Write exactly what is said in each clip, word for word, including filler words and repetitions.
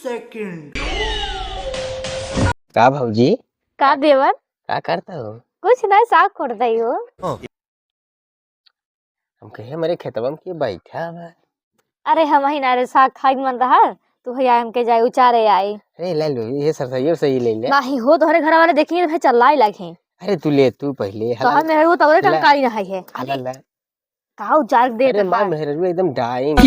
सेकंड। का भौजी? का देवर? का करत हो? कुछ नहीं, साग खोट रही हो। हम कहे, हमरे खेतवा में के बैठा बा। अरे, हमही ना रे, साग खाए के मन रहा, तू भैया हमके जाए उचारे आई। अरे, ले लो, ये सरसइयो सही ले ले। नहीं हो, तोहरे घर वाले देखिए तो भाई चल्लाई लागे। अरे, तू ले, तू पहले, तो हला, हम मेहररू तोरे ला, कंकाली ना है। हला, ला। का उचार के देत अरे, माँ बा? मेहररू एकदम डाइन।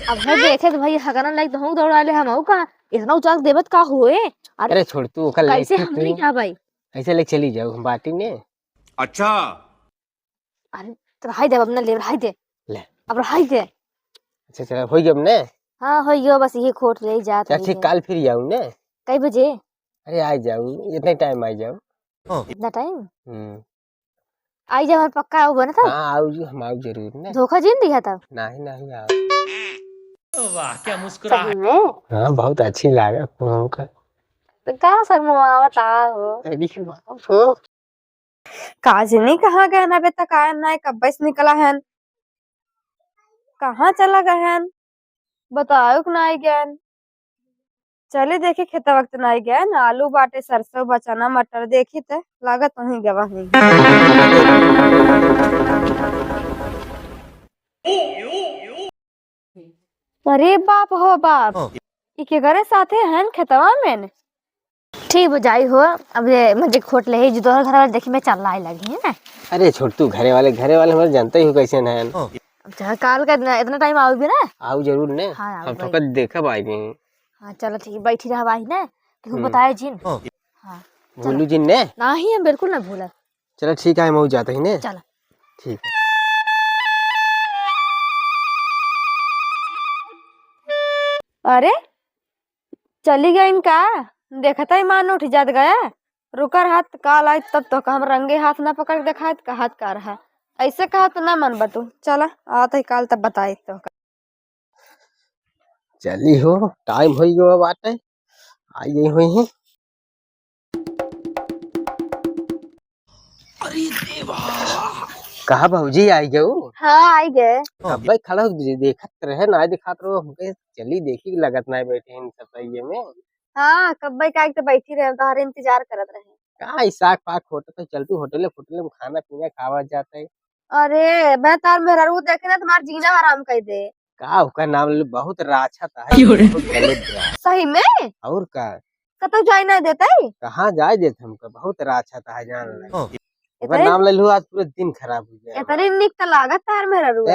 अब है देखे तो भाई हगरन लाइक तो हूँ दौड़ा ले हम, आऊ का? इतना उचार के देबत का होए? अरे, अरे, छोड़ तू, ओकर लाइक कैसे तू, हम नहीं तू जा भाई? ऐसे ले चली जाओ, हम बाटी ने। अच्छा। अरे, तो रहाई दे, अब ना ले, रहाई दे। ले। अब रहाई दे। अच्छा, चला, होई गयो अब ने? हाँ, होई गयो, बस यही खोट ले जात अच्छा, रही ठीक, है। काल फिर आऊ ने? कई बजे? अरे, आ जाऊ, इतने टाइम आ जाऊ। इतना टाइम? हम्म। आई जाओ, हम पक्का आऊ बना था। हाँ, आऊ जी, हम आऊ जरूर ने। धोखा जिन दिया था। नहीं, नहीं, आऊ। वाह, क्या मुस्कुराहट। सही में? हाँ, बहुत अच्छी लागत हमका। तो का शर्मावत हो? अरे, हो। का जनी कहाँ गए ना, अबे तक आए ना, कब्बे से निकला है। कहाँ चला गए हैं? बताओ कि ना गए। चले देखी खेतवा के तो ना गए, आलू बाटे, सरसों बा, चना मटर, देखी ते लागत वहीं गवा ही। अरे बाप हो बाप, हाँ। ई के घरे साथे हन खेतवा में न? ठीक बुझाई हो, अब ये मुझे खोट ले ही जो तोहर घर वाले देखी में चल्लाई लगी है ना। अरे छोटू, घरे वाले, घरे वाले हमारे जानते ही हो कैसे हैं। हाँ। अच्छा, काल का इतना, इतना टाइम आओ भी ना? आओ जरूर ने। हाँ, आओ हम भाई। पक्का देखब आई नहीं। हाँ, चलो ठीक है, बैठी रह भाई ना, तू हम्म। बताए जिन। हाँ। हाँ, भूलू चलो। जिन ने? नहीं, हम बिल्कुल ना भूला। चलो ठीक है, हम जाते ही ने। चलो। ठीक है। अरे, चली गई इनका, देखता ही मान उठ जात गया। रुकर हाथ, काल आई तब तो हम रंगे हाथ ना पकड़ के देखात, कहत का रहा। ऐसे कहा तो ना मन बटू। चला, आत ही काल तब बताई तो। चली हो, टाइम होई गयो बाटे, आई गई हुई है। अरे देवा। कहा भौजी आई गयो? हाँ, आई गए। अब्बे खड़ा हो गए, देखत रहे, ना दिखात रहो हमके। चली देखी, लगत ना बैठे हैं सरसइये में। हाँ, कब्बे का एक तो बैठी रहे, तोहरे इंतजार करत रहे। का ई साग पाक होटल पे चलतू, होटले फोटले में खाना पीना खावा जाता है। अरे, मैं तार मेहरारू देखे ना, तुम्हार जीना हराम कर दे। का ओकर नाम ले, बहुत राछत है, क्यों रे? बहुत गलत बा। सही में? और का? कतौ जाए ना देते? कहाँ जाए देते हमका, बहुत राछत है, जान ले। हाँ। ओकर इतने नाम ले लू, आज पूरा दिन खराब हो जाए। इतने निक त लागत तार मेहरारू। ए,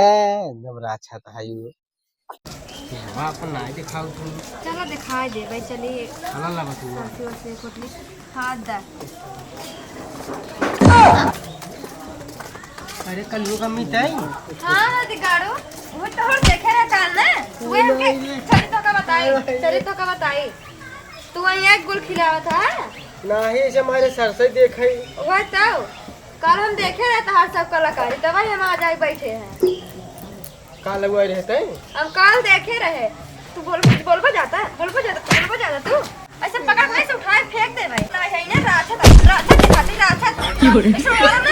एकदम राछत है यू। बाप ना दिखाओ तुम। चलो दिखाई दे भाई, चलिए। खाना ला बतू। सासू वासू एक रोटी। हाँ, दा। अरे, कल वो का मीत आई? हाँ, हाँ, दिगाड़ो। वो तो हम देखे रहे काल ना। वो हमके, चली तो का बताई, चली तो का बताई। तू वहीं एक गुल खिलावा था? नहीं, ऐसे हमारे सर से देखे। वह तो, काल हम देखे रहे तहार सब कलाकारी, तब हम आ जाए बैठे हैं। का लगवाए रहते हैं? हम काल देखे रहे। तू बोल, बोलबो जाता? बोलबो जाता? बोलबो जाता तू? ऐसे पकड़ के ऐसे उठाए फेंक दे भाई। ना है ना, राछत, राछत दिखाती, राछत। क्यों रे? ऐसे मारो ना,